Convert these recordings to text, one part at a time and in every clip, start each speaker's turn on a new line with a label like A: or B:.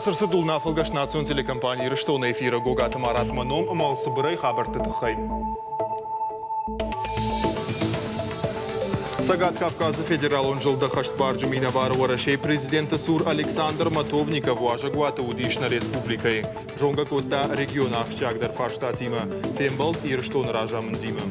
A: Цы рцыд уыл нӕ национ телекомпани Ирыстоны эфиры Гогаты Маратмӕ ном ӕмӕ цыбырӕй хабӕртты тыххӕй. Цӕгат Кавказы федералон зылды хӕстбарджы минӕвар Уӕрӕсейы президенты цур Александр Матовников уазӕгуаты уыдис нӕ республикӕйы. Зонгӕ кодта регионы ахсджиагдӕр фарстатимӕ, фембӕлд Ирыстоны разамындимӕ.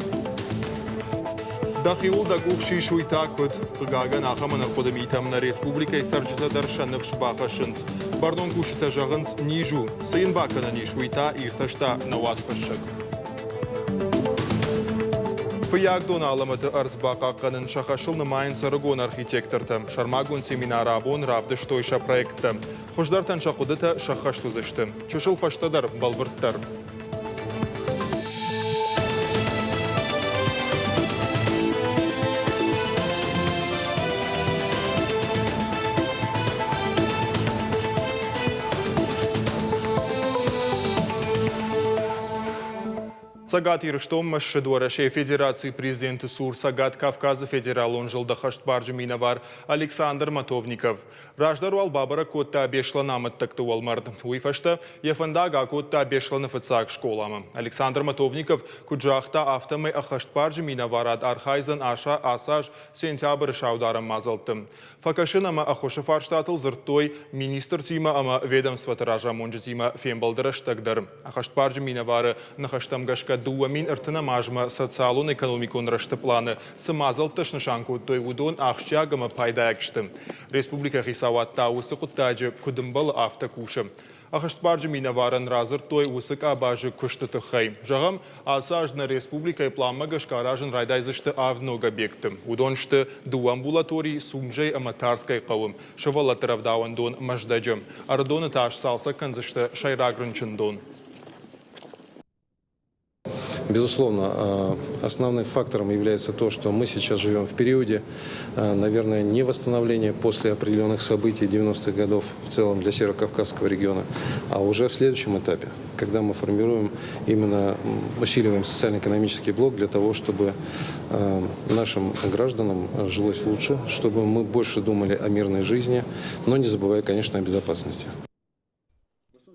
A: Дӕхиуыл дӕ къух сис, уый та куыд? Хъыгагӕн, ахӕм ӕнӕрхъуыды митӕм нӕ республикӕйы цӕрджытӕ дӕр сӕ ныфс бахӕссынц. Бӕрнон кусджытӕ зӕгъынц, низ у, цы йын бакӕнӕн ис, уый та иртӕста нӕ уацхӕссӕг. Фыййагдоны алӕмӕты ӕрдз бахъахъхъӕнын сӕ хӕсыл нымайынц ӕрыгон архитектортӕ. Сӕрмагонд семинары абон равдыстой сӕ проекттӕ. Хуыздӕртӕн сӕ хъуыдытӕ сӕххӕст уыдзысты. Чысыл фӕстӕдӕр бӕлвырддӕр. Цӕгат Ирыстонмӕ ссыд Уӕрӕсейы Федерацийы президенты цур Цӕгат Кавказы федералон зылды хӕстбарджы минӕвар Александр Матовников. Раздӕр уал бабӕрӕг кодта Беслӕны амӕттӕгты уӕлмӕрд. Уый фӕстӕ йӕ фӕндаг акодта Беслӕны фыццаг скъоламӕ. Александр Матовников куыд загъта, афтӕмӕй ӕххӕстбарджы минӕварад архайдзӕн ацы аз сентябры саударӕн мадзӕлтты. Фӕкӕсын ӕмӕ ӕххуысы фарстатыл дзырдтой министртимӕ ӕмӕ ведомствоты разамонджытимӕ фембӕлды рӕстӕг дӕр. Ӕххӕстбарджы минӕвары ныхӕстӕм гӕсгӕ 2030 азмӕ социалон-экономикон рӕзты пъланы цы мадзӕлттӕ снысан кодтой, уыдон ахсджиаг ӕмӕ пайдайаг сты. Республикӕйы хицауад та уыцы хъуыддаджы куыд ӕмбӕлы, афтӕ кусы. Ӕххӕстбарджы минӕварӕн радзырдтой уыцы къабазы куысты тыххӕй. Зӕгъӕм, ацы аз нӕ республикӕйы пъланмӕ гӕсгӕ аразын райдайдзысты авд ног объекты. Уыдон сты дыууӕ амбулатори Сунжӕй ӕмӕ Тарскӕйы хъӕуы, сывӕллӕтты рӕвдауӕндон Мӕздӕджы. Ӕрыдоны та сцалцӕг кӕндзысты сӕйраг рынчындон.
B: Безусловно, основным фактором является то, что мы сейчас живем в периоде, наверное, не восстановления после определенных событий 90-х годов в целом для Северо-Кавказского региона, а уже в следующем этапе, когда мы формируем именно, усиливаем социально-экономический блок для того, чтобы нашим гражданам жилось лучше, чтобы мы больше думали о мирной жизни, но не забывая, конечно, о безопасности.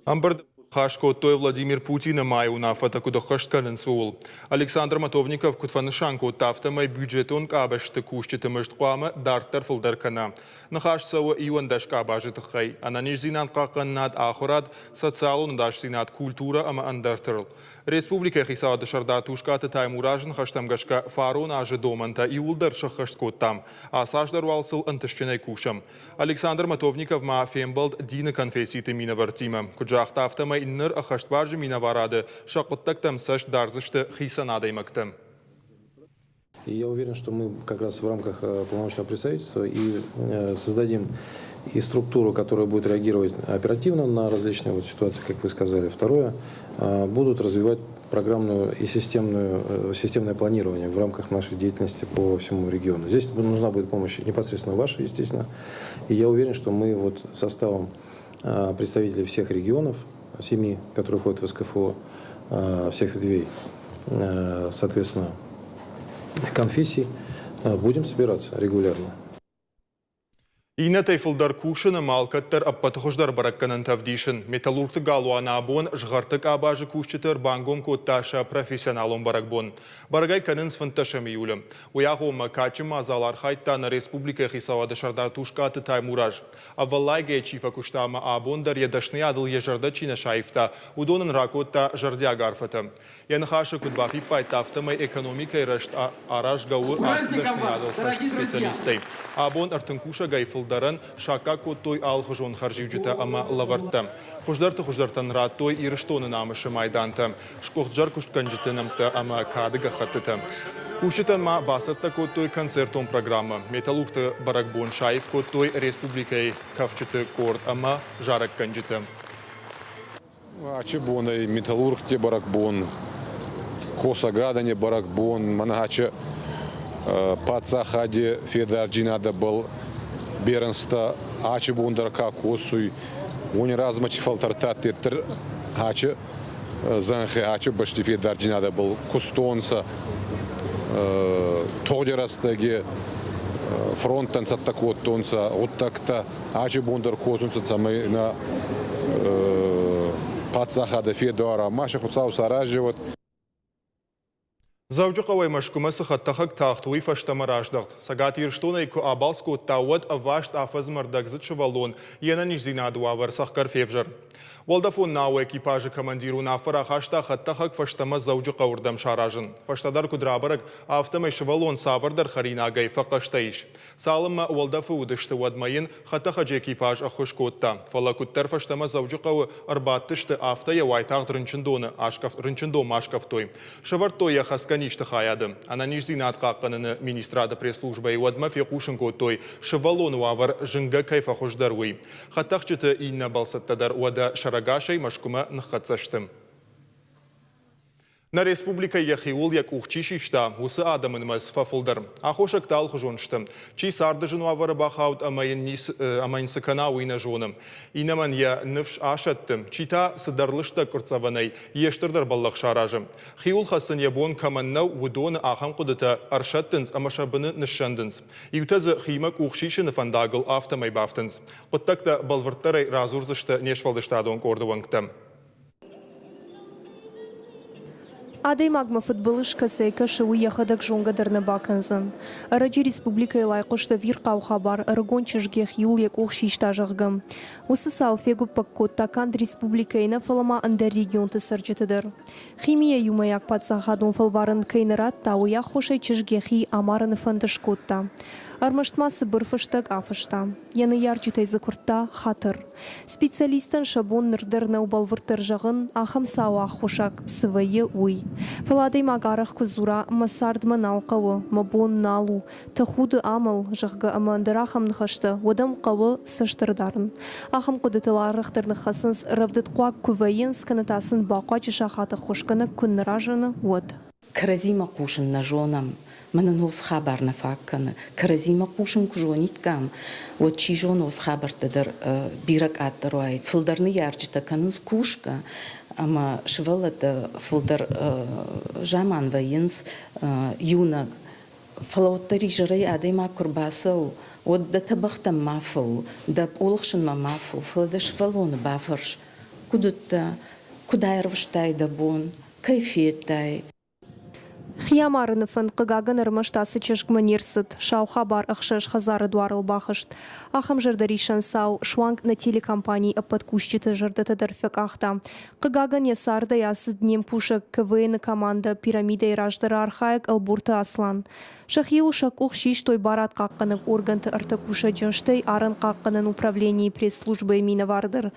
A: Ӕмбырд хӕс кодтой Владимир Путины майы уынаффӕтӕ куыд ӕххӕст кӕнынц, ууыл. Александр Матовников куыд фӕнысан кодта, афтӕмӕй бюджетон къабӕзты кусджыты мызд хъуамӕ дарддӕр фылдӕр кӕна. Ныхас цӕуы 11 къабазы тыххӕй: ӕнӕниздзинад хъахъхъӕнынад, ахуырад, социалон ӕдасдзинад, культурӕ ӕмӕ ӕндӕртыл. Республикӕйы хицауады сӕрдар Тускъаты Таймуразы ныхӕстӕм гӕсгӕ фарон азы домӕнтӕ иууылдӕр сӕххӕст кодтам. Ацы аз дӕр уал сыл ӕнтыстджынӕй кусӕм. Александр Матовников ма фембӕлд дины конфесситы минӕвӕрттимӕ. Куыд загъта, афтӕмӕй ныр ӕххӕстбарджы минӕварады сӕ хъуыддӕгтӕм цӕст дардзысты хицӕн адӕймӕгтӕ.
B: И я уверен, что мы как раз в рамках полномочного представительства и создадим и структуру, которая будет реагировать оперативно на различные вот ситуации, как вы сказали. Второе, будут развивать программную и системное планирование в рамках нашей деятельности по всему региону. Здесь нужна будет помощь непосредственно ваша, естественно. И я уверен, что мы вот составом представителей всех регионов, 7, которые входят в СКФО, всех ветвей, соответственно, конфессий, будем собираться регулярно.
A: Иннӕтӕй фылдӕр кусын ӕмӕ алкӕддӕр ӕппӕты хуыздӕр бӕрӕггӕнӕнтӕ ӕвдисын. Металлургты галуаны абон згъӕрты къабазы кусджыты ӕрбангом кодта сӕ профессионалон бӕрӕгбон. Бӕрӕгӕй кӕнынц 15 июлы. Уый агъоммӕ кадджын мадзал архайдта нӕ республикӕйы хицауады сӕрдар Тускъаты Таймураз. Ӕвӕллайгӕйӕ чи фӕкуыста ӕмӕ абон дӕр йӕ дӕсныйадыл йӕ зӕрдӕ чи нӕ саивта, уыдон ын ракодта зӕрдиаг арфӕтӕ. Йӕ ныхасы куыд бафиппайдта, афтӕмӕй экономикӕйы рӕзт аразгӕ у ацы дӕсныйадыл хӕст специалисттӕй. Абон 30 кусӕгӕй фылдӕрӕн саккаг кодтой алыхуызон хӕрзиуджытӕ ӕмӕ лӕвӕрттӕ. Хуыздӕрты хуыздӕртӕн радтой Ирыстоны намысы майдантӕ, сгуыхт зӕркуыстгӕнджыты нӕмттӕ ӕмӕ кады гӕххӕттытӕ. Кусджытӕн ма бацӕттӕ кодтой концертон программӕ. Металлургты бӕрӕгбон саив кодтой республикӕйы кафджыты къорд ӕмӕ зарӕггӕнджытӕ.
C: Ачы бонӕй металлургти бӕрӕгбон, косӕгадӕни бӕрӕгбон, мӕнӕ ачы паддзахади федарджийнадӕбӕл берӕнстӕ ачы бон дӕр ка косуй, уони размӕ чи фӕлтӕртӕ адтӕй, ачы зӕнхи, ачы бӕсти федарджийнадӕбӕл кустонцӕ, тугъди рӕстӕги фронттӕн цӕттӕ кодтонцӕ гъуддӕгтӕ, ачи бон дӕр косунцӕ, цӕмӕй нӕ Паддзахады федуара ма сӕ Хуыцау саразӕуӕд.
A: Дзӕуджыхъӕуӕй Мӕскуымӕ цы хӕдтӕхӕг тахт, уый фӕстӕмӕ раздӕхт. Цӕгат Ирыстонӕй куы абалц кодта, уӕд ӕваст афӕдзмӕ рдӕгдзыд сывӕллон йе нӕниздзинады уавӕр цӕхгӕр февзӕр. Уӕлдӕфон науы экипажы командир уынаффӕ рахаста хӕдтӕхӕг фӕстӕмӕ Дзӕуджыхъӕуы рдӕм саразын. Фӕстӕдӕр куыд рабӕрӕг, афтӕмӕй сывӕллон цавӕрдӕр хӕринагӕй фӕхъӕстӕ ис. Цалынмӕ уӕлдӕфы уыдысты, уӕдмӕ йын хӕдтӕхӕджы экипаж ӕххуыс кодта. Фӕлӕ куыддӕр фӕстӕмӕ Дзӕуджыхъӕуы ӕрбадтысты, афтӕ йӕ уайтагъд рынчындоны рынчындонмӕ аскъӕфтой. Сӕвӕрдтой йӕ хӕцгӕ низты хайады. Ӕнӕниздзинад хъахъхъӕныны министрады пресс-службӕйы уӕдмӕ фехъусын кодтой, сывӕллоны уавӕр зынгӕ кӕй фӕхуыздӕр, уый. Хӕдтӕхджыты иннӕ бӕлцӕттӕ дӕр уӕдӕ сӕрӕгасӕй Мӕскуымӕ ныххӕццӕ сты. Нӕ республикӕйы йӕхиуыл йӕ къух чи систа, уыцы адӕмы нымӕц фӕфылдӕр. Аххосӕгтӕ алыхуызон сты. Чи царды зын уавӕры бахауд ӕмӕ йын ницы ӕмӕ йын цы кӕна, уый нӕ зоны. Иннӕмӕн йӕ ныфс асӕтты, чи та цыдӕр лыстӕг къуырццӕвӕнӕй йе стырдӕр бӕллӕх саразы. Хиуыл хӕцын йӕ бон кӕмӕн нӕу, уыдоны ахӕм хъуыдытӕ ӕрсӕттынц ӕмӕ сӕ быны ныссӕндынц. Иутӕ дзы химӕ къух сисыны фӕндагыл афтӕмӕй бафтынц. Хъуыддӕгтӕ бӕлвырддӕрӕй радзурдзысты не сфӕлдыстадон къорды уӕнгтӕ.
D: Адӕймагмӕ фыдбылыз кӕцӕй кӕсы, уый йӕхӕдӕг зонгӕ дӕр нӕ бакӕндзӕн. Ӕрӕджы республикӕйыл айхъуыст ӕвирхъау хабар, ӕрыгон чызг йӕхиуыл йӕ къух систа, зӕгъгӕ. Уыцы цау фегуыппӕг кодта канд республикӕйы нӕ, фӕлӕ ма ӕндӕр регионты цӕрджыты дӕр. Химийӕ иумӕйаг паддзахадон фӕлварӕн кӕй нӕ радта, уый аххосӕй чызг йӕхи амарыны фӕнд скодта. Ӕрмӕст ма цыбыр фыстӕг афыста. Йӕ ныййарджытӕй дзы куырдта хатыр. Специалисттӕн сӕ бон ныр дӕр нӕу бӕлвырддӕр зӕгъын, ахӕм цауы аххосаг цы вӕййы, уый. Фӕлӕ адӕймаг арӕх куы дзура, мӕ цард мӕ нал хъӕуы, мӕ бон нал у, тӕхуды амӕл, зӕгъгӕ, ӕмӕ ӕндӕр ахӕм ныхӕстӕ, уӕд ӕм хъӕуы цӕст ӕрдарын. Ахӕм хъуыдытыл арӕхдӕр ныххӕцынц, рӕвдыдхъуаг куы вӕййынц, кӕнӕ та сын бахъуаджы сахат ӕххуысгӕнӕг куы нӕ разыны, уӕд.
E: Кӕрӕдзимӕ хъусын нӕ зонӕм, мӕнӕ ног хабар нӕ фаг кӕны. Кӕрӕдзимӕ хъусын куы зониккам, уӕд чи зоны, уыцы хабӕрттӕ дӕр бирӕ къаддӕр уаид. Фылдӕр ныййарджытӕ кӕнынц кусгӕ, ӕмӕ сывӕллӕттӕ фылдӕр заман вӕййынц иунӕг. Фӕлӕ уӕддӕр изӕрӕй адӕймаг куы рбацӕуы, уӕд дӕ тӕбӕгътӕм ма фӕу, дӕ пъол хсынмӕ ма фӕу, фӕлӕ дӕ сывӕллоны бафӕрс, куыд уыдтӕ, куыд аирвӕзтай дӕ бон, кӕй федтай.
D: Хиамарыны фӕнд, хъыгагӕн, ӕрмӕст ацы чызгмӕ не рцыд. Сау хабар ӕхсӕз хӕдзары дуарыл бахызт. Ахӕм зӕрдӕриссӕн цау суанг нӕ телекомпанийы ӕппӕт кусджыты зӕрдӕтӕ дӕр фӕкъахта. Хъыгагӕн, йӕ цардӕй ацыд не мкусӕг КВН-ы командӕ «Пирамидӕ-йы раздӕры архайӕг Ӕлборты Аслан. Сӕхиуыл сӕ къух систой барадхъахъхъӕнӕг органты ӕртӕ кусӕджы, стӕй арӕнхъахъхъӕнӕн управленийы пресс-службӕйы минӕвар дӕр.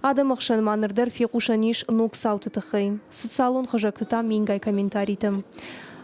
D: Адӕмы хсӕн ма ныр дӕр фехъусӕн ис ног цауты тыххӕй. Социалон хызӕгты та мингай комментаритӕ.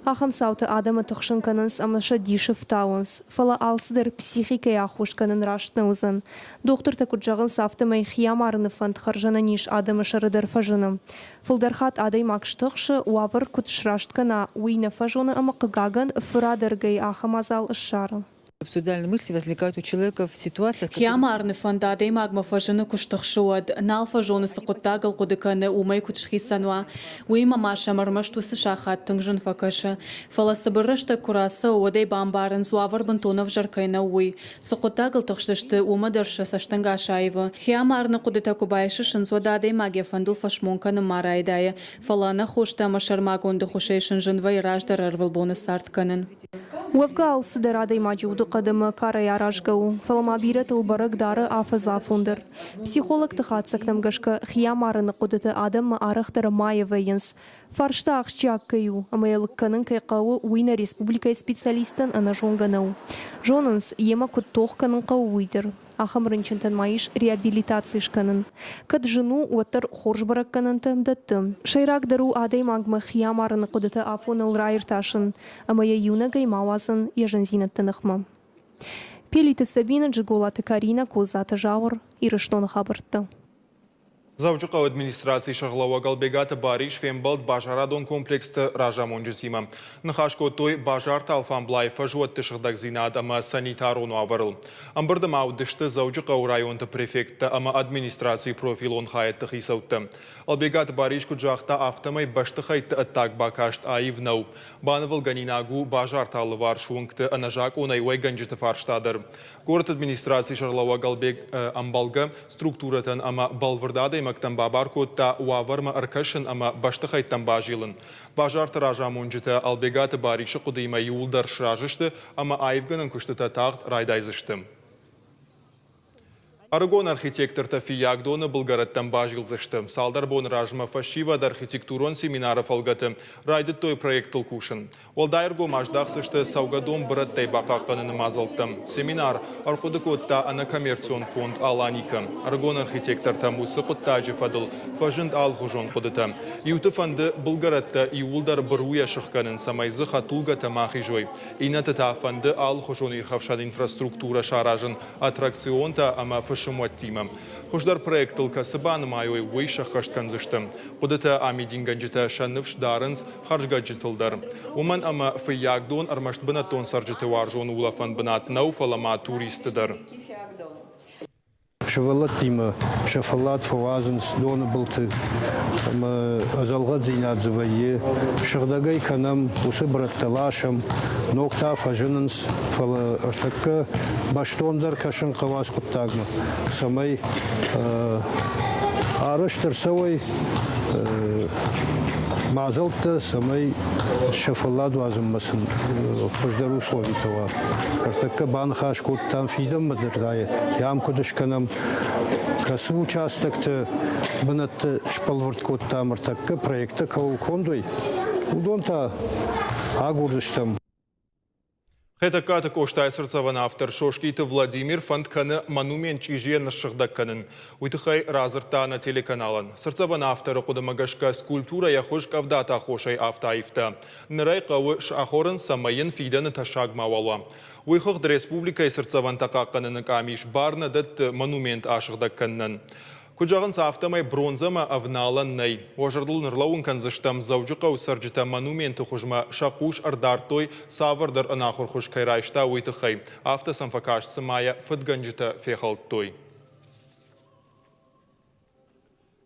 D: Ахӕм цауты адӕмы тыхсын кӕнынц ӕмӕ сӕ дисы фтауынц. Фӕлӕ алцыдӕр психикӕйы аххос кӕнын раст нӕ уыдзӕн. Дохтыртӕ куыд зӕгъынц, афтӕмӕй хи амарыны фӕнд хӕрзӕнӕниз адӕмы сӕры дӕр фӕзыны. Фылдӕр хатт адӕймаг стыхсы, уавӕр куыд сраст кӕна, уый нӕ фӕзоны ӕмӕ, хъыгагӕн, фырадӕргӕй ахӕм адзал ссары.
F: Суицидальные мысли возникают у человека в ситуациях,
G: Хи амарыны фӕнд адӕймагмӕ фӕзыны, куы стыхсы, уӕд. Нал фӕзоны, цы хъуыддагыл хъуыды кӕны, уымӕй куыд схицӕн уа. Уыимӕ ма сӕм ӕрмӕст уыцы сахат тынг зын фӕкӕсы. Фӕлӕ цыбыр рӕстӕг куы рацӕуы, уӕд ӕй бамбарынц, уавӕр бынтон ӕвзӕр кӕй нӕу, уый. Цы хъуыддагыл тыхстысты, уымӕ дӕр сӕ цӕстӕнгас аивы. Хи амарыны хъуыдытӕ куы байсысынц, уӕд адӕймаг йӕ фӕндыл фӕсмон кӕнын ма райдайы. Фӕлӕ ӕнӕ хостӕ ӕмӕ сӕрмагонд ӕххуысӕй сын зын вӕййы раздӕр ӕрвылбоны цард кӕнын.
D: Уӕвгӕ алцыдӕр адӕймаджы удыхъӕд ӕмӕ карӕй аразгӕ у, фӕлӕ ма бирӕтыл бӕрӕг дары афӕдзы афон дӕр. Психологты хатдзӕгтӕм гӕсгӕ, хи амарыны хъуыдыты адӕммӕ арӕхдӕр майы вӕййынц. Фарста ахсджиаг кӕй у ӕмӕ йӕ лыг кӕнын кӕй хъӕуы, уый нӕ республикӕйы специалисттӕн ӕнӕзонгӕ нӕу. Зонынц, йемӕ куыд тох кӕнын хъӕуы, уый дӕр. Ахӕм рынчынтӕн ма ис реабилитаци скӕнын. Кӕд зын у, уӕддӕр хорз бӕрӕггӕнӕнтӕ дӕтты. Сӕйрагдӕр у адӕймагмӕ хи амарыны хъуыдытӕ афоныл раиртасын ӕмӕ йӕ иунӕгӕй ма уадзын йӕ зындзинӕдты ныхмӕ. Пелиты Сабина, Джиголаты Каринӕ, Козаты Зауыр, Ирыстоны хабӕрттӕ.
A: Дзӕуджыхъӕуы администрацийы сӕргълӕууӕг Ӕлбегаты Барис фембӕлд базарадон комплексты разамонджытимӕ. Ныхас кодтой базарты алфамблай фӕзуӕтты сыгъдӕгдзинад ӕмӕ санитарон уавӕрыл. Ӕмбырды ма уыдысты Дзӕуджыхъӕуы районты префекттӕ ӕмӕ администрацийы профилон хайӕдты хицӕуттӕ. Ӕлбегаты Барис куыд загъта, афтӕмӕй бӕстыхӕйтты ӕддаг бакаст аив нӕу. Банывылгӕнинаг у базарты алыварс уынгты ӕнӕзакъонӕй уӕйгӕнджыты фарста дӕр. Горӕты администрацийы сӕргълӕууӕг Ӕлбег ӕмбӕлгӕ структурӕтӕн ӕмӕ бӕлвырд адӕймӕгтӕн бабар кодта уавӕрмӕ ӕркӕсын ӕмӕ бӕстыхӕйттӕм базилын. Базарты разамонджытӕ Ӕлбегаты Барисы хъуыдыимӕ иууылдӕр сразы сты ӕмӕ аивгӕнӕн куыстытӕ тагъд райдайдзысты. Ӕрыгон архитектортӕ Фыййагдоны былгӕрӕттӕм базилдзысты. Цалдӕр боны размӕ фӕсивӕд архитектурон семинары фӕлгӕты райдыдтой проектыл кусын. Уӕлдай ӕргом аздахдзысты цӕугӕдон бырӕттӕй бахъахъхъӕныны мадзӕлттӕм. Семинар ӕрхъуыды кодта ӕнӕкоммерцион фонд «Аланика». Ӕрыгон архитектортӕм уыцы хъуыддаджы фӕдыл фӕзынд алыхуызон хъуыдытӕ. Иуты фӕнды былгӕрӕттӕ иууылдӕр быруйӕ сыхгӕнын, цӕмӕй дзы хӕдтулгӕтӕ ма хизой. Иннӕты та фӕнды алыхуызон ирхӕфсӕн инфраструктурӕ саразын аттракционтӕ ӕмӕ фысымуӕттимӕ. Хуыздӕр проектыл кӕцы банымайой, уый сӕххӕст кӕндзысты. Хъуыдытӕ амидингӕнджытӕ сӕ ныфс дарынц хӕрзгӕнджытыл дӕр. Уымӕн ӕмӕ Фыййагдон ӕрмӕст бынӕттон цӕрджыты уарзон улӕфӕн бынат нӕу, фӕлӕ ма туристты дӕр.
H: Сывӕллӕттимӕ сӕ фӕллад фӕуадзынц доны былты ӕмӕ ӕдзӕлгъӕддзинад дзы вӕййы. Сыгъдӕгӕй кӕнӕм, уыцы бырӕттӕ ласӕм, ног та фӕзынынц, фӕлӕ ӕртӕккӕ бӕстондӕр кӕсын хъӕуы ацы хъуыддагмӕ, цӕмӕй арӕзт ӕрцӕуой мадзӕлттӕ, цӕмӕй сӕ фӕллад уадзынмӕ сын хуыздӕр условитӕ уа. Ӕртӕккӕ баныхас кодтам фидӕнмӕ дӕр ам куыд скӕнӕм, кӕцы участокты бынӕтты сбӕлвырд кодтам ӕртӕккӕ проекттӕ кӕуыл конд уой, уыдон та агурдзыстӕм.
A: Хетӕгкаты Къостайы цыртдзӕвӕн автор Соскъиты Владимир фӕнд кӕны монумент чъизийӕ ныссыгъдӕг кӕнын. Уый тыххӕй радзырдта нӕ телеканалӕн. Цыртдзӕвӕн авторы хъуыдымӕ гӕсгӕ скульптурӕ йӕ хуыз къӕвдаты аххосӕй афтӕ аивта. Ныр ӕй хъӕуы сахорын, цӕмӕй йын фидӕны тӕссаг мауал уа. Уый хыгъд республикӕйы цыртдзӕвӕнтӕ хъахъхъӕныны къамис бар нӕ дӕтты монумент асыгъдӕг кӕнынӕн. Куыд зӕгъынц, афтӕмӕй бронзӕмӕ ӕвналӕн нӕй. Уӕ зӕрдыл нырлӕууын кӕндзыстӕм, Дзӕуджыхъӕуы цӕрджытӕ монументы хуызмӕ сӕ хъус ӕрдардтой, цавӕрдӕр ӕнахуыр хуыз кӕй райста, уый тыххӕй. Афтӕ сӕм фӕкаст, цыма йӕ фыдгӕнджытӕ фехӕлдтой.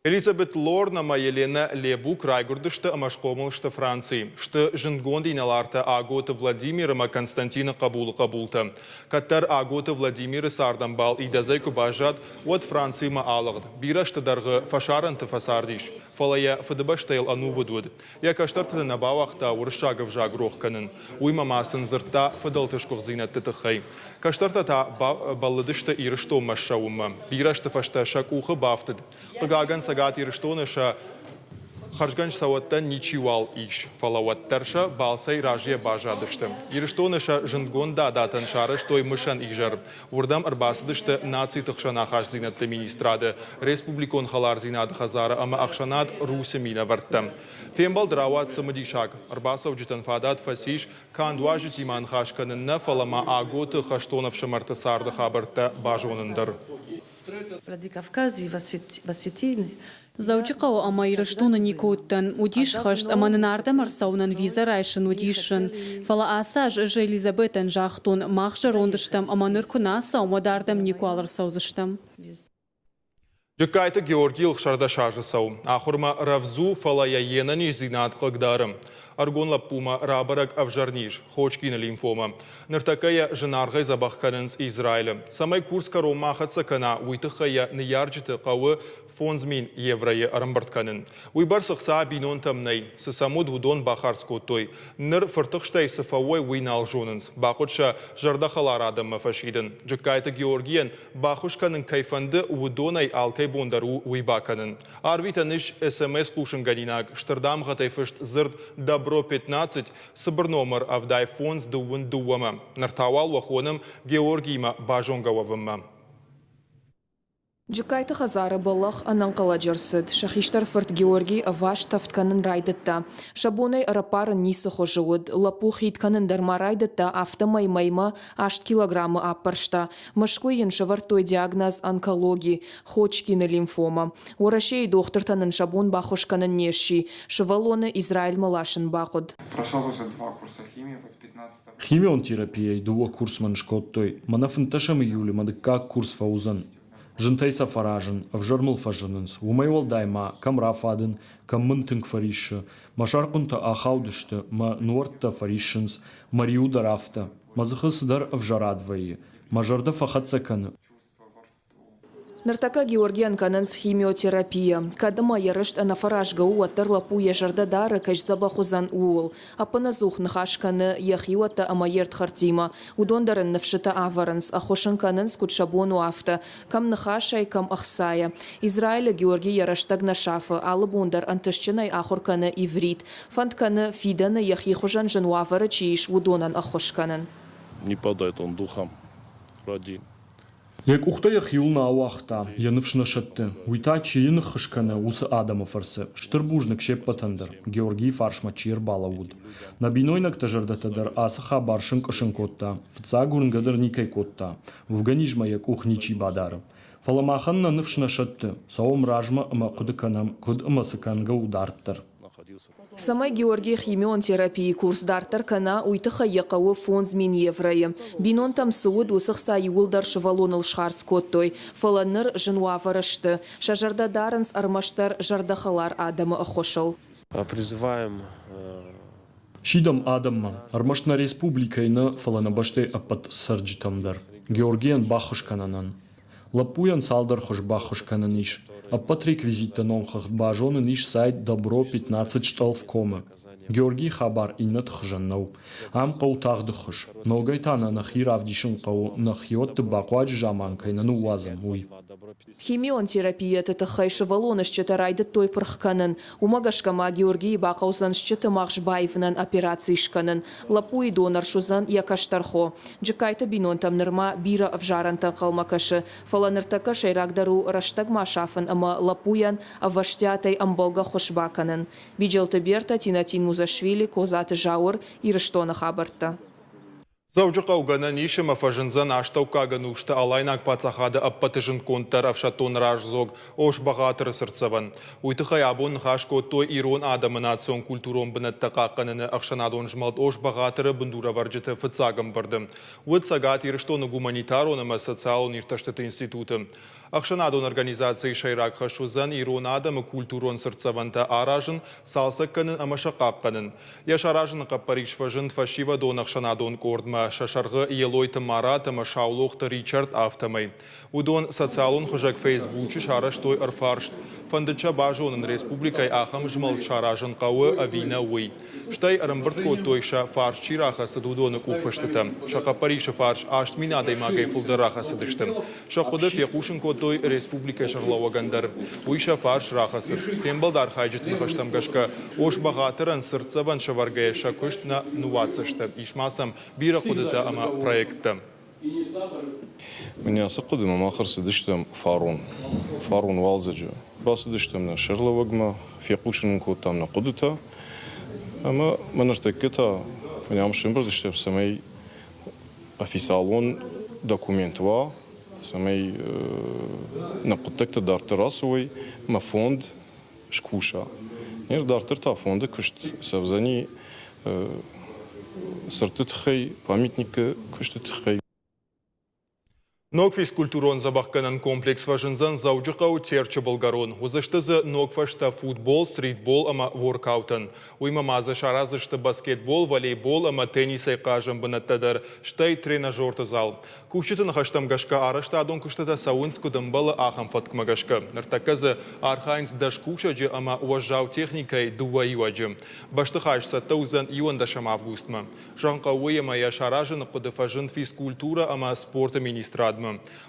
A: Элизабет Лорн ӕмӕ Еленӕ Лебук райгуырдысты ӕмӕ схъомыл сты Францийы. Сты зындгонд инӕлартӕ Аготы Владимир ӕмӕ Константины хъӕбулы хъӕбултӕ. Кӕддӕр Аготы Владимиры цардӕмбал идӕдзӕй куы баззад, уӕд Францимӕ алыгъд. Бирӕ азты дӕргъы фӕсарӕнты фӕцардис, фӕлӕ йӕ фыдыбӕстӕйыл ӕнувыд уыд. Йӕ кӕстӕрты нӕ бауагъта уырыссаг ӕвзаг рох кӕнын. Уыимӕ ма сын дзырдта фыдӕлты сгуыхтдзинӕдты тыххӕй. Кӕстӕртӕ та бӕллыдысты Ирыстонмӕ ссӕуынмӕ. Бирӕ азты фӕстӕ сӕ къухы бафтыд. Хъыгагӕн, Цӕгат Ирыстоны сӕ хӕрзгӕнж цӕуӕттӕн ничиуал ис, фӕлӕ уӕддӕр сӕ балцӕй разыйӕ баззадысты. Ирыстоны сӕ зындгонд дадатӕн сарӕзтой мысӕн изӕр. Уырдӕм ӕрбацыдысты нациты хсӕн ахастдзинӕдты министрады, республикон хӕлардзинады хӕдзары ӕмӕ ӕхсӕнад Русь-ы минӕвӕрттӕ. Фембӕлд рауад цымыдисаг. Ӕрбацӕуджытӕн фадат фӕцис канд уазджытимӕ ныхас кӕнын нӕ, фӕлӕ ма Аготы хӕстон ӕфсымӕрты царды хабӕрттӕ базонын дӕр.
I: Владикавказе, в Осетии.
G: Дзӕуджыхъӕуы ӕмӕ Ирыстоны никуы уыдтӕн. Уыдис хӕст ӕмӕ нын ардӕм ӕрцӕуынӕн визӕ райсын уыдис зын. Фӕлӕ ацы аз ӕз Элизабетӕн загътон, мах зӕронд стӕм ӕмӕ ныр куы нӕ ацӕуӕм, уӕд ардӕм никуал ӕрцӕудзыстӕм.
A: Джыккайты Георгийыл 16 азы цӕуы. Ахуырмӕ рӕвдз у, фӕлӕ йӕ йе нӕниздзинад хъыгдары. Ӕрыгон лӕппумӕ рабӕрӕг ӕвзӕр низ – Ходжкины лимфомӕ. Ныртӕккӕ йӕ зынаргъӕй дзӕбӕх кӕнынц Израилы. Цӕмӕй курс кӕронмӕ ахӕццӕ кӕна, уый тыххӕй йӕ ныййарджыты хъӕуы 5000 евройы ӕрӕмбырд кӕнын. Уыйбӕрц ӕхца бинонтӕм нӕй. Цы сӕм уыд, уыдон бахардз кодтой. Ныр фыртыхстӕй цы фӕуой, уый нал зонынц. Бахъуыд сӕ зӕрдӕхӕлар адӕммӕ фӕсидын. Джыккайты Георгийӕн баххуыс кӕнын кӕй фӕнды, уыдонӕй алкӕй бон дӕр у уый бакӕнын. Арвитӕн ис СМС-хъусынгӕнинаг, стыр дамгъӕтӕй фыст дзырд «Добро 15» цыбыр номыр 75 дыууын дыууӕмӕ. Ныр та уал уӕ хонӕм Георгиимӕ базонгӕ уӕвынмӕ.
G: Джыккайты хӕдзары бӕллӕх ӕнӕнхъӕлӕджы рцыд. Сӕ хистӕр фырт Георгий ӕваст тӕвд кӕнын райдыдта. Сӕ бон ӕй ӕрӕппарын ницы хуызы уыд. Лӕппу хид кӕнын дӕр ма райдыдта, афтӕмӕй мӕймӕ аст килограммы аппӕрста. Мӕскуыйы йын сӕвӕрдтой диагноз онкологи, Ходжкины лимфомӕ. Уӕрӕсейы дохтыртӕн ын сӕ бон баххуыс кӕнын не сси. Сывӕллоны Израильмӕ ласын бахъуыд.
J: Химион терапийӕйы дыууӕ курс мын скодтой. Мӕнӕ фынддӕсӕм июлы мӕ дыккаг курс фӕуыдзӕн. Зынтӕй сӕ фӕразын, ӕвзӕр мыл фӕзынынц, уымӕй уӕлдай ма, кӕм рафадын, кӕм мын тынг фӕриссы. Мӕ сӕрхъуынтӕ ахаудысты, мӕ нуӕрттӕ фӕриссынц, мӕ риу дӕр афтӕ. Мӕ дзыхы цыдӕр ӕвзӕр ад вӕййы. Мӕ зӕрдӕ фӕхӕццӕ кӕны.
G: Ныртӕккӕ Георгийӕн кӕнынц химиотерапия. Кӕд ӕмӕ йӕ рыст ӕнӕфӕразгӕ у, уӕддӕр лӕппу йӕ зӕрдӕ дары, кӕй сдзӕбӕх уыдзӕн, ууыл. Ӕппынӕдзух ныхас кӕны йӕ хиуӕттӕ ӕмӕ йе рдхӕрдтимӕ. Уыдон дӕр ын ныфсытӕ ӕвӕрынц, ӕххуыс ын кӕнынц, куыд сӕ бон у, афтӕ. Кӕм ныхасӕй, кӕм ӕхцайӕ. Израилы Георгий йӕ рӕстӕг нӕ сафы, алы бон дӕр ӕнтыстджынӕй ахуыр кӕны иврит. Фӕнд кӕны, фидӕны йӕхи хуызӕн зын уавӕры чи ис, уыдонӕн ӕххуыс кӕнын.
K: Не падает он духом ради
J: Йӕ къухтӕ йӕхиуыл нӕ ауагъта, йӕ ныфс нӕ сӕтты. Уый та, чи йын ӕххуыс кӕны, уыцы адӕмы фӕрцы. Стыр бузныг се ппӕтӕн дӕр, Георгийы фарсмӕ чи ӕрбалӕууыд. Нӕ бинойнӕгты зӕрдӕтӕ дӕр ацы хабар сынкъуысын кодта, фыццаг уырнгӕ дӕр никӕй кодта, уӕвгӕ низмӕ йӕ къух ничи бадары. Фӕлӕ махӕн нӕ ныфс нӕ сӕтты, цӕуӕм размӕ ӕмӕ хъуыды кӕнӕм, куыд ӕмӕ цы кӕнгӕ у дарддӕр.
G: Цӕмӕй Георгий химион терапийы курс дарддӕр кӕна, уый тыххӕй йӕ хъӕуы 5000 евройы. Бинонтӕм цы уыд, уыцы хца иууылдӕр сывӕллоныл схардз кодтой. Фӕлӕ ныр зын уавӕры сты. Сӕ зӕрдӕ дарынц ӕрмӕстдӕр зӕрдӕхӕлар адӕмы ӕххуысыл.
K: Призываем
J: Сидӕм адӕммӕ, ӕрмӕст нӕ республикӕйы нӕ, фӕлӕ нӕ бӕстӕйы ӕппӕт цӕрджытӕм дӕр, Георгийӕн баххуыс кӕнынӕн. Лӕппуйӕн цалдӕр хуыз баххуыс кӕнӕн ис. Ӕппӕт реквизиттӕ номхыгъд базонын ис сайт Добро 15 стъӕлф.ком-ы. Георгийы хабар иннӕты хуызӕн нӕу. Ам хъӕуы тагъд ӕххуыс. Ногӕй та нӕ нӕхи равдисын хъӕуы, нӕхиуӕтты бахъуаджы заман кӕй нӕ ныууадзӕм, уый.
G: Химион терапийӕты тыххӕй сывӕллоны стджытӕ райдыдтой пырх кӕнын. Уымӕ гӕсгӕ ма Георгийы бахъӕудзӕн стджыты магъз баивынӕн операци скӕнын. Лӕппуйы донор суыдзӕн йӕ кӕстӕр хо. Джыккайты бинонтӕм нырма бирӕ ӕвзарӕнтӕ ӕнхъӕлмӕ кӕсы, фӕлӕ ныртӕккӕ сӕйрагдӕр у рӕстӕг ма сафын ӕмӕ лӕппуйӕн ӕвӕстиатӕй ӕмбӕлгӕ ххуыс бакӕнын. Биджелты Бертӕ, Тинатин Музашвили, Козаты Зауыр, Ирыстоны хабӕрттӕ.
A: Дзӕуджыхъӕуы гӕнӕн ис ӕмӕ фӕзындзӕн астӕуккаг ӕнусты Алайнаг паддзахады ӕппӕты зындгонддӕр ӕфсӕддон раздзог Ос-Бӕгъатыры цыртдзӕвӕн. Уый тыххӕй абон ныхас кодтой ирон адӕмы национ-культурон бынӕттӕ хъахъхъӕныны ӕхсӕнадон змӕлд Ос-Бӕгъатыры бындурӕвӕрджыты фыццаг ӕмбырды. Уыд Цӕгат Ирыстоны гуманитарон ӕмӕ социалон иртӕстыты институты. Ӕхсӕнадон организацийы сӕйраг хӕс уыдзӕн ирон адӕмы культурон цыртдзӕвӕнтӕ аразын, цалцӕг кӕнын ӕмӕ сӕ хъахъхъӕнын. Йӕ саразыны хъӕппӕрис фӕзынд фӕсивӕдон ӕхсӕнадон къордмӕ, сӕ сӕргъы Елойты Марат ӕмӕ Саулохты Ричард, афтӕмӕй. Уыдон социалон хызӕг Фейсбучы сарӕзтой ӕрфарст. Фӕндыд сӕ базонын, республикӕйы ахӕм змӕлд саразын хъӕуы ӕви нӕ, уый. Стӕй ӕрӕмбырд кодтой, сӕ фарс чи рахӕцыд, уыдоны къухфыстытӕ. Сӕ хъӕппӕрисы фарс 8000 адӕймагӕй фылдӕр рахӕцыдысты. Сӕ хъуыды фехъусын кодтой республикӕйы сӕргълӕууӕгӕн дӕр. Уый сӕ фарс рахӕцыд. Фембӕлды архайджыты ныхӕстӕм гӕсгӕ, Ос-Бӕгъатырӕн цыртдзӕвӕн сӕвӕргӕйӕ сӕ куыст нӕ ныууадздзысты. Ис ма сӕм бирӕ хъуыдытӕ ӕмӕ проекттӕ.
K: Мӕнӕ ацы хъуыдымӕ мах ӕрцыдыстӕм фарон, фарон уалдзӕджы. Бацыдыстӕм нӕ сӕргълӕууӕгмӕ, фехъусын ын кодтам нӕ хъуыдытӕ ӕмӕ мӕ ныртӕккӕ та мӕнӕ ам сӕмбӕлдыстӕм, цӕмӕй официалон документ уа, цӕмӕй нӕ хъуыддӕгтӕ дарддӕр ацӕуой, мӕ фонд скуса. Ныр дарддӕр та фонды куыст цӕудзӕни цырты тыххӕй, памятникы куысты тыххӕй.
A: Ног физкультурон-дзӕбӕхгӕнӕн комплекс фӕзындзӕн Дзӕуджыхъӕуы Терчы былгӕрон. Уыдзысты дзы ног фӕзтӕ футбол, стритбол ӕмӕ воркаутӕн. Уыимӕ ма дзы сараздзысты баскетбол, волейбол ӕмӕ теннисӕй хъазӕн бынӕттӕ дӕр, стӕй тренажерты зал. Кусджыты ныхӕстӕм гӕсгӕ арӕзтадон куыстытӕ цӕуынц куыд ӕмбӕлы, ахӕм фӕткмӕ гӕсгӕ. Ныртӕккӕ дзы архайынц 10 кусӕджы ӕмӕ уӕззау техникӕйы дыууӕ иуӕджы. Бӕстыхай сцӕттӕ уыдзӕн иуӕндӕсӕм августмӕ. Зӕгъын хъӕуы, ӕмӕ йӕ саразыны хъуыды фӕзынд физкультурӕ ӕмӕ спорты министрадмӕ.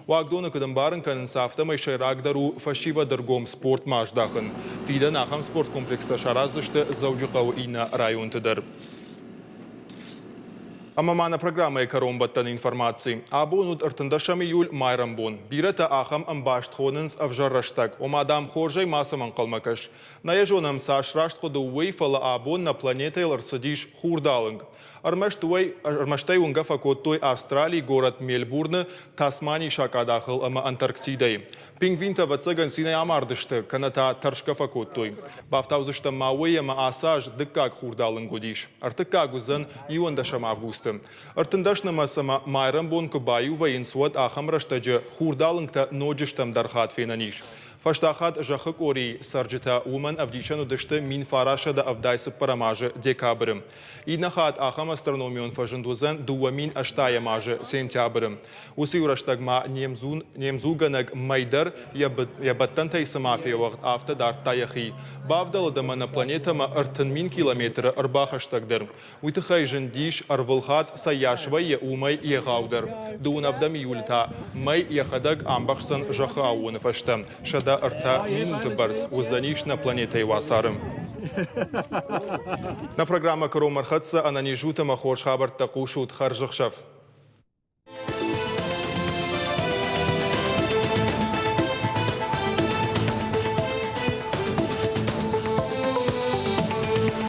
A: Уагдоны куыд ӕмбарын кӕнынц, афтӕмӕй сӕйрагдӕр у фӕсивӕды ргом спортмӕ аздахын. Фидӕн ахӕм спорткомплекстӕ сараздзысты Дзӕуджыхъӕуы иннӕ районты дӕр. Ӕмӕ ма нӕ программӕйы кӕронбӕттӕн информаци. Абон уыд 13 июль, майрӕмбон. Бирӕтӕ ахӕм ӕмбаст хонынц ӕвзӕр рӕстӕг. Ома, дам, хорзӕй мацӕмӕ ӕнхъӕлмӕ кӕс. Нӕ йӕ зонӕм, цас раст хъуыды у уый, фӕлӕ абон нӕ планетӕйыл ӕрцыдис хурдалынг. Ӕрмӕст уӕй, ӕрмӕст ӕй уынгӕ фӕкодтой Австралийы горӕт Мельбурны, Тасманийы сакъадахыл ӕмӕ Антарктидӕйы. Пингвинтӕ, ӕвӕццӕгӕн, цинӕй амардысты, кӕнӕ та тӕрсгӕ фӕкодтой. Бафтаудзыстӕм ма уый, ӕмӕ ацы аз дыккаг хурдалынг уыдис. Ӕртыккаг уыдзӕн иуӕндӕсӕм августы. 13 нымӕц ӕмӕ майрӕмбон куы баиу вӕййынц, уӕд ахӕм рӕстӕджы хурдалынгтӕ ноджы стӕмдӕр хатт фенӕн ис. Фӕстаг хатт зӕххы къорийы цӕрджытӕ уымӕн ӕвдисӕн уыдысты 1974 азы декабры. Иннӕ хатт ахӕм астрономион фӕзынд уыдзӕн 2080 азы сентябры. Уыцы иу рӕстӕг ма немдзугӕнӕг мӕй дӕр йӕ бӕттӕнтӕй цыма феуӕгъд, афтӕ дардта йӕхи. Бавдӕлыд ӕмӕ нӕ планетӕмӕ 30 000 километры ӕрбахӕстӕгдӕр. Уый тыххӕй зындис, ӕрвылхатт цӕйас вӕййы, уымӕй егъаудӕр. Дыууын ӕвдӕм июль та мӕй йӕхӕдӕг амбӕхсдзӕн зӕххы аууоны фӕстӕ. 103 минуты бӕрц уыдзӕнис нӕ планетӕйы уацары. Нӕ программӕ кӕронмӕ ӕрхӕццӕ. Ӕнӕниз ут ӕмӕ хорз хабӕрттӕ хъусут. Хӕрзӕхсӕв!